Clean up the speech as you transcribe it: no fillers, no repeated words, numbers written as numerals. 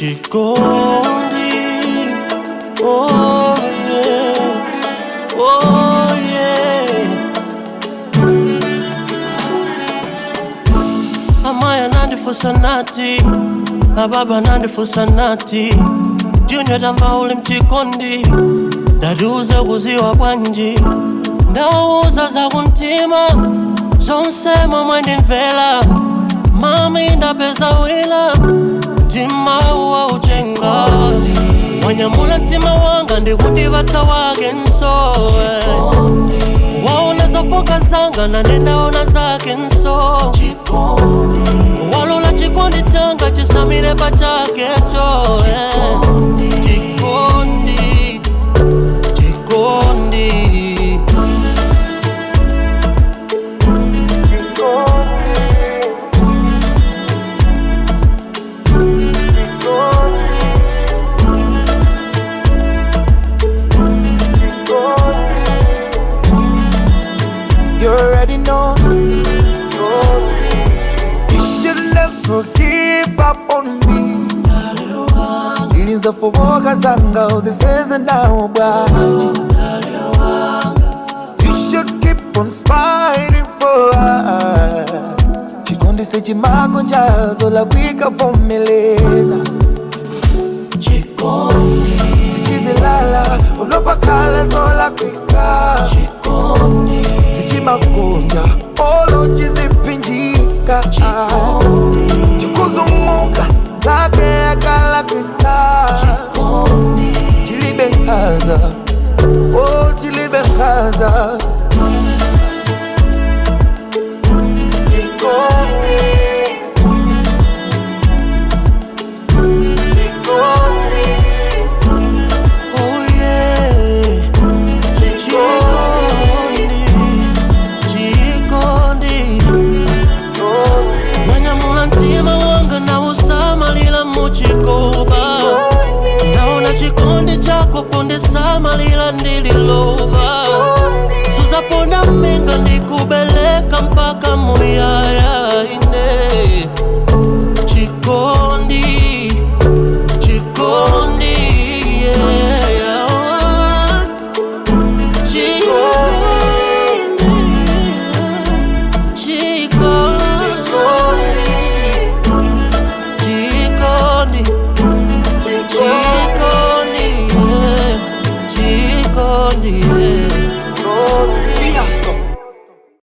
Chikondi, oh yeah, oh yeah. Amaya nandifusa nati, ababa nandifusa nati, Junior tamva uli mchikondi, ndatiuze kuziwa bwanji, ndauza za kumtima, zonse momwe ndimvera, mami ndapeza wina, mtima uwa uchenga, wanyamula mtima wanga ndikundipatsa wake nsowe, waona zafoka zanga nanendaona zake nso, walola chikondi changa chisamire pachakecho chikondi, chikondi. You already know. You should never give up on me. Nilizofomoka zanga uzisenze nawo bwanji. You should keep on fighting for us. Chikondi sechimakonjazo lakwika vomeleza. Sichizilala unopakala zolakwika.